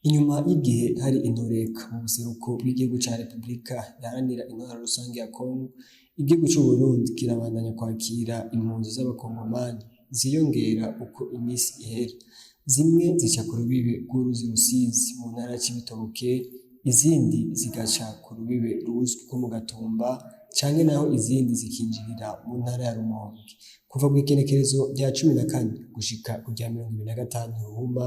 Inyuma y'igihe hari intureka mu buseruko bw'igihugu ca Repubulika Iharanira Intwaro Rusange ya Kongo, igihugu c'Uburundi kirabandanya kwakira impunzi z'abakongomani ziyongera uko imisi ihera. Zimwe zica ku rubibe rw'uruzi Rusizi mu ntara ya Cibitoke, izindi zigaca ku rubibe ruzwi nko mu Gatumba, canke naho izindi zikinjirira mu ntara ya Rumonge. Kuva kw'igenekerezo rya 14 gushika ku rya 25 Ruhuma,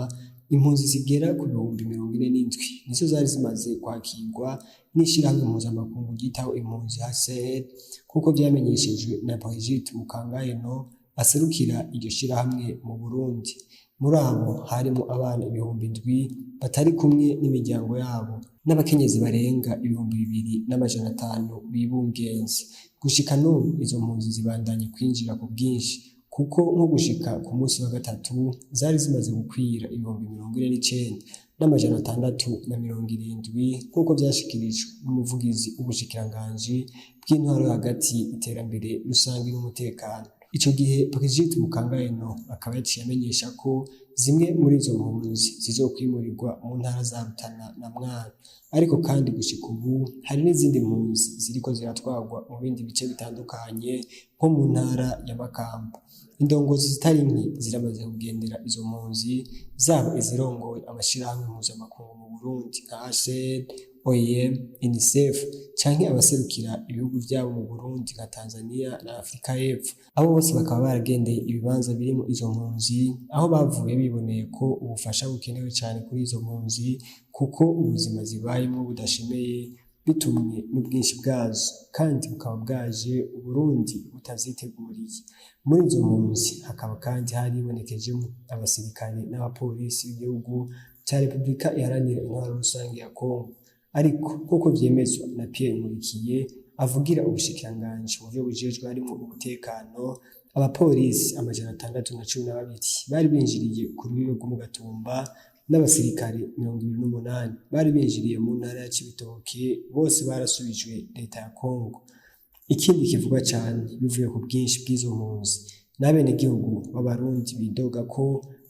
impunzi zigera ku 47.000 nizo zari zimaze kwakirwa n'ishirahamwe mpuzamakungu ryitaho impunzi HCR, nk'uko vyamenyeshejwe na Brigitte Mukangayeno aserukira iryo shirahamwe mu Burundi. Muri abo harimwo abana 7000 batari kumwe n'imiryango yabo n'abakenyezi barenga 2500 bibungenze. Gushika n'ubu izo mpunzi zibandanya kwinjira ku bwinshi, kuko nko gushika ku munsi wa gatatu zari zimaze gukwira 49,670, nk'uko vyashikirijwe n'umuvugizi w'ubushikiranganji bw'intwaro yo hagati, iterambere rusangi n'umutekano. Ico gihe Brigitte Mukangayeno akaba yaciye amenyesha ko zimwe muri izo mpunzi zizokwimurirwa mu ntara za Rutana na Mwaro. Ariko kandi gushika ubu hari n'izindi mpunzi ziriko ziratwarwa mu bindi bice bitandukanye nko mu ntara ya Makamba. Indongozi zitari nke ziramaze kugendera izo mpunzi, zaba izirongoye amashirahamwe mpuzamakungu mu Burundi nka HCR, OIM, UNICEF canke abaserukira ibihugu vyabo mu Burundi nka Tanzania na Afrika y'Epfo. Abo bose bakaba baragendeye ibibanza birimwo izo mpunzi, aho bavuye biboneye ko ubufasha bukenewe cane kuri izo mpunzi, kuko ubuzima zibayemwo budashemeye bitumwe n'ubwinshi bwazo, kandi bukaba bwaje Uburundi butaziteguriye. Muri izo mpunzi hakaba kandi haribonekejemwo abasirikare n'abapolisi b'igihugu ca Repubulika Iharanira Intwaro Rusange ya Kongo. Ariko nk'uko vyemezwa na Pierre Nkurikiye avugira ubushikiranganji mu vyo bujejwe harimwo umutekano, abapolisi 612 bari binjiriye ku rubibe rwo mu Gatumba n'abasirikare 28 bari binjiriye mu ntara ya Cibitoke bose barasubijwe leta ya Kongo. Ikindi kivugwa cane bivuye ku bwinshi bw'izo mpunzi n'abenegihugu b'Abarundi bidoga ko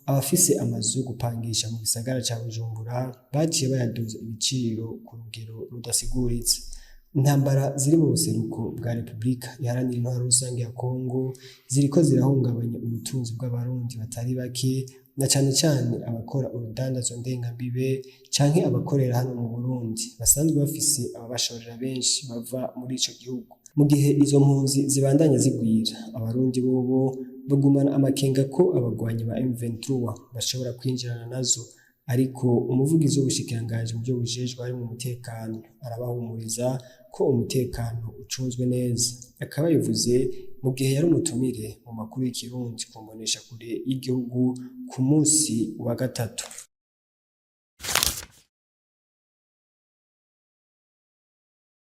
abafise amazu yo gupangisha mu gisagara ca Bujumbura baciye bayaduza ibiciro ku rugero rudasiguritse. Intambara ziri mu buseruko bwa Repubulika Iharanira Intwaro Rusange ya Kongo ziriko zirahungabanya ubutunzi bw'Abarundi batari bake, na cane cane abakora urudandazwa ndengambibe canke abakorera hano mu Burundi basanzwe bafise ababashorera benshi bava muri ico gihugu. Mu gihe izo mpunzi zibandanya zigwira, Abarundi bobo bagumana amakenga ko abagwanyi ba M23 bashobora kwinjirana nazo, ariko umuvugizi w'ubushikiranganji mu vyo bujejwe harimwo umutekano arabahumuriza ko umutekano ucunzwe neza. Akaba yabivuze mu gihe yari umutumire mu makuru y'ikirundi ku mboneshakure y'igihugu ku munsi wa gatatu.